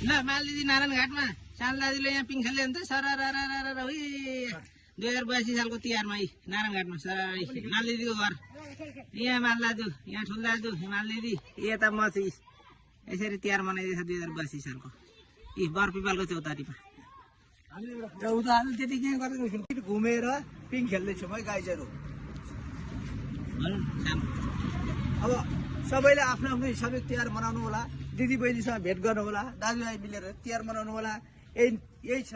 ल मालदिदी नारायणघाटमा सानो दाजुले यहाँ पिङ खेल्दै हुन्छ सरर 2082 सालको तिहारमा नारायणघाटमा सर मालदिदीको घर यहाँ मालदाजु यहाँ ठुलदाजु मालदिदी यता म चाहिँ यसरी तिहार मनाइदिएछ 2082 सालको बर पिपलको चौतारीमा त्यति के गरेर घुमेर पिङ खेल्दैछु है गाइजहरू। अब सबैले आफ्नो आफ्नो हिसाबले तिहार मनाउनु होला, दिदी बहिनीसँग भेट गर्नु होला, दाजुभाइ मिलेर तिहार मनाउनु होला। यही छ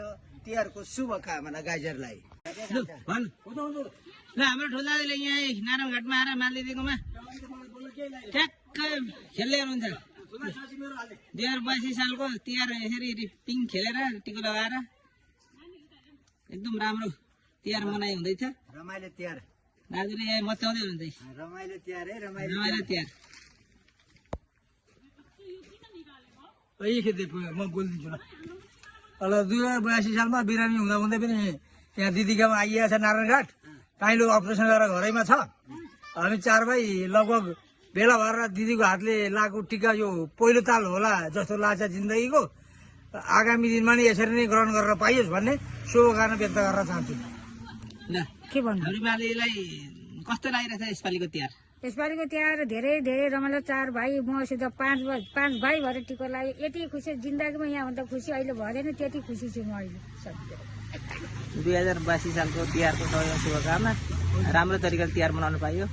तिहारको शुभकामना गाइजहरूलाई। ल हाम्रो ठुलदाजुले यहाँ नारायणघाटमा आएर मालदिदीकोमा ठ्याक्क खेल्दै हुनुहुन्छ 2082 सालको तिहार यसरी पिङ खेलेर टिको लगाएर एकदम राम्रो तिहार मनाइ हुँदैछ। रमाइलो तिहार दाजुले यहाँ मचाउँदै हुनुहुन्छ रमाइलो तिहार है रमाइलो तिहार। म बोलिदिन्छु ल। 2082 सालमा बिरामी हुँदा हुँदै पनि यहाँ दिदीकोमा आइएको छ नारायणघाट। काइलो अपरेसन गरेर घरैमा छ। हामी 4 भाइ लगभग भेला भएर दिदीको हातले लागेको टिका यो पहिलो ताल होला जस्तो लाग्छ जिन्दगीको। आगामी दिनमा नि यसरी नै ग्रहण गरेर पाइयोस् भन्ने शुभकामना व्यक्त गर्न चाहन्छु। ल के भन्नु हाम्रो मालदिदीलाई कस्तो लागिरहेछ यसपालिको तिहार? यसपालिको तिहार धेरै धेरै रमाइलो। 4 भाइ मसित 5 भाइ भएर टिको लाग्यो। यति खुसी जिन्दगीमा यहाँभन्दा खुसी अहिले भएन, त्यति खुसी छु म अहिले। 2082 सालको तिहारको सबैमा शुभकामना। राम्रो तरिकाले तिहार मनाउनु पाइयो।